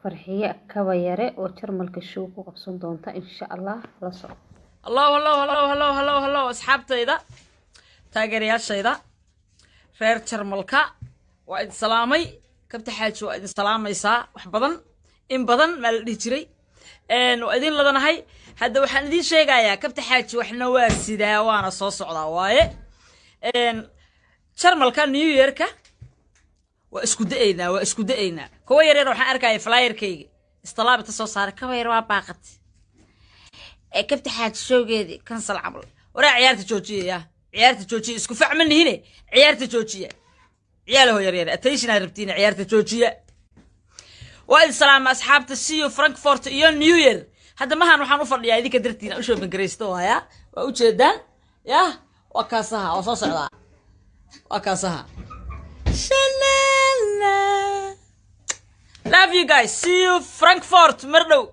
Farxiyo Kabayare oo Jarmalka show ku qabsan doonta, insha Allah, la soco. Hello, hello, hello, hello, hello, hello, asxaabtayda, taageerayaashayda reer Jarmalka, waa idin salaamay. Kabta Xaaji waa idin salaamaysaa. Wax badan, in badan maa la dhihi jiray, waa idin ladanahay. Hadda waxaan idiin sheegayaa, Kabta Xaaji waxna waa sidaa, waana soo socdaa waaye. Jarmalka New Yearka waa isku da'aynaa, waa isku da'aynaa. Kuwa yaryar waxaan arkaya flyerkayga istalaabita soo saaray: "Kaba yar waa baaqati ee Kabta Xaaji showgeedii cancel" camal. Waraa, ciyaarta joojiya, ya ciyaarta joojiya. Isku fac ma nihine, ciyaarta joojiya. Ciyaalaho yaryar, attention aad rabtiin, ciyaarta joojiya. Waa idin salaama, asxaabta. See you Frankfurt iyo New Year. Hadda mahan waxaan u fadhiyaa idinka dartiin u shopping garaysto hayaa. Waa ujeedaan, yah, waa kaasaha, waa soo socdaa, waa kaasaha. Shalala. Love you guys. See you Frankfurt mar dhow.